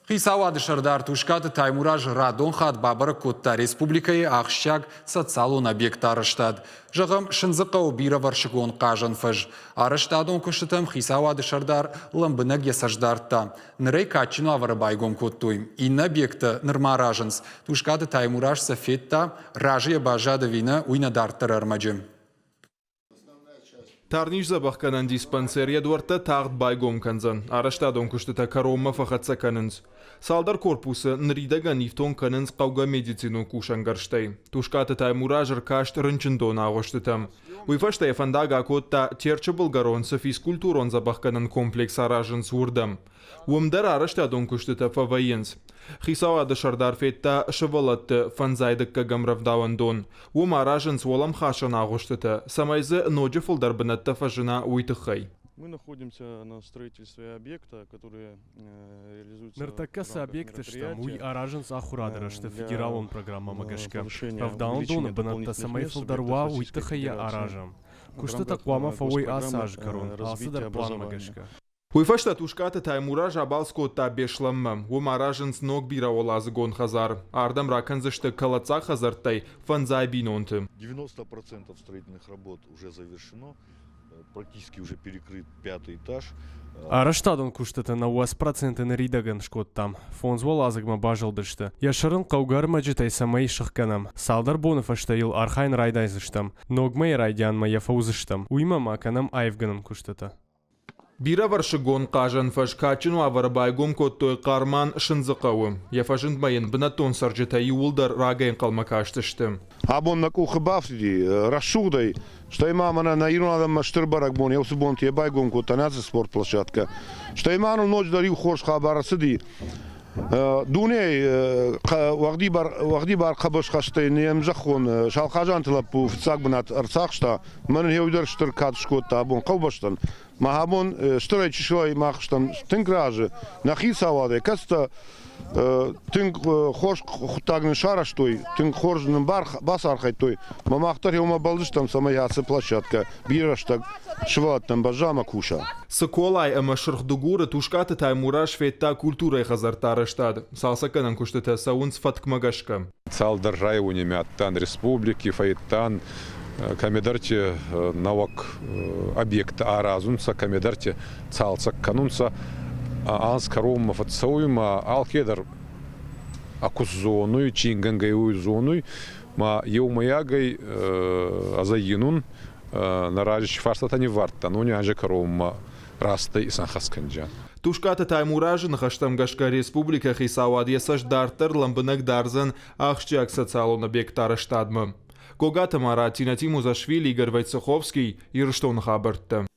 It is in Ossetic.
Хицауады сӕрдар Тускъаты Таймураз радон хатт бабӕрӕг кодта республикӕйы ахсджиаг социалон объектты арӕзтад. Зӕгъӕм, Сындзыхъӕуы бирӕвӕрсыгон хъазӕн фӕз. Арӕзтадон куыстытӕм хицауады сӕрдар лӕмбынӕг йӕ цӕст дардта. Ныр ӕй кадджын уавӕры байгом кодтой. Иннӕ объекттӕ нырма аразынц. Тускъаты Таймураз сӕ федта, разыйӕ баззад ӕви нӕ, уый нӕ дарддӕры ӕрмӕджы. Тарниздзӕбӕхгӕнӕн диспансер йӕ дуӕрттӕ тагъд байгом кӕндзӕн. Арӕзтадон куыстытӕ кӕронмӕ фӕхӕццӕ кӕнынц. Цалдӕр корпусы ныридӕгӕн ифтонг кӕнынц хъӕугӕ медицинон кусӕнгӕрзтӕй. Тускъаты Таймураз ӕркаст рынчындоны агъуыстытӕм. Уый фӕстӕ йӕ фӕндаг акодта, Терчы былгӕрон цы физкультурон-дзӕбӕхгӕнӕн комплекс аразынц, уырдӕм. Уым дӕр арӕзтадон куыстытӕ фӕвӕййынц. Хицауады сӕрдар федта сывӕллӕтты фӕндзай дыккӕгӕм рӕвдауӕндон. Уым аразынц уӕлӕмхасӕн агъуыстытӕ, цӕмӕй дзы ноджы фылдӕр бынӕттӕ фӕзына, уый тыххӕй. Мы находимся на строительстве объекта, который реализуется Ныртӕккӕ цы объекты стӕм, уый аразынц ахуырады рӕзты федералон программӕмӕ гӕсгӕ. Рӕвдауӕндоны бынӕттӕ цӕмӕй фылдӕр уа, уый тыххӕй йӕ аразӕм. Куыстытӕ хъуамӕ фӕуой ацы азы кӕрон, алцыдӕр планмӕ гӕсгӕ. Уый фӕстӕ Тускъаты Таймураз абалц кодта Беслӕнмӕ. Уым аразынц ног бирӕуӕладзыгон хӕдзар. Ардӕм ракӕндзысты кӕлӕддзаг хӕдзӕрттӕй фӕндзай бинонты. 90% строительных работ уже завершено, практически уже перекрыт пятый этаж. Арӕзтадон куыстытӕ 90% ныридӕгӕн скодтам. Фондз уӕладзыгмӕ базылдысты. Йӕ сӕр ын хъӕугӕ ӕрмӕджытӕй цӕмӕй сыхгӕнӕм. Цалдӕр боны фӕстӕ йыл архайын райдайдзыстӕм. Ног мӕйы райдианмӕ йӕ фӕуыдзыстӕм. Уыимӕ ма кӕнӕм аивгӕнӕн куыстытӕ. Бирӕвӕрсыгон хъазӕн фӕз кадджын уавӕры байгом кодтой Хъарман Сындзыхъӕуы. Йӕ фӕзындмӕ йын бынӕттон цӕрджытӕ иууылдӕр рагӕй ӕнхъӕлмӕ кастысты. Абон нӕ къухы бафтыди рӕсугъдӕй, стӕй ма мӕнӕ нӕ ирон адӕммӕ стыр бӕрӕгбон еу цы бонты йӕ байгом кодта нӕ ацы спортплощадкӕ. Стӕй ма ныл ноджыдӕр иу хорз хабар ӕрцыди. Дунейы уӕгъдибар хъӕбысхӕстӕй не мзӕххон Салхъазанты лӕппу фыццаг бынат ӕрцахста. Мӕнӕн еу дӕр стыр кад скодта абон хъӕубӕстӕн. Мах абон стырӕй чысылӕй мах стӕм тынг разы нӕ хицауадӕй, кӕцытӕ тынг хорз хъуыддаг нын сарӕзтой, тынг хорз нын бацархайдтой. Мӕ мах дӕр еумӕ бӕлдзыстӕм, цӕмӕй ацы площадкӕ бирӕ рӕстӕг сывӕллӕттӕн бӕзза ӕмӕ куса. Цыколай ӕмӕ Сырх-Дыгуры Тускъаты Таймураз федта культурӕйы хӕдзӕртты арӕзтад. Цалцӕггӕнӕн куыстытӕ цӕуынц фӕткмӕ гӕсгӕ. Цалдӕр райони адтан республики, фӕййидтан кӕмидӕрти нӕуӕг объекттӕ аразунцӕ, кӕмидӕрти цалцӕг кӕнунцӕ. Анз кӕронмӕ фӕццӕуй ма алкедӕр акус зонуй, чингӕнгӕй уй зонуй, ма еумӕйагӕй ӕз ӕй нӕ рази ци фарстатӕ ниввардтан, уони анзи кӕронмӕ растӕй исӕнхӕст кӕнджан. Тускъаты Таймуразы ныхӕстӕм гӕсгӕ республикӕйы хицауад йӕ цӕст дарддӕр лӕмбынӕг дардзӕн ахсджиаг социалон объектты арӕзтадмӕ. Гогаты Марат, Тинатин Музашвили, Игорь Войцеховский, Ирыстоны хабӕрттӕ.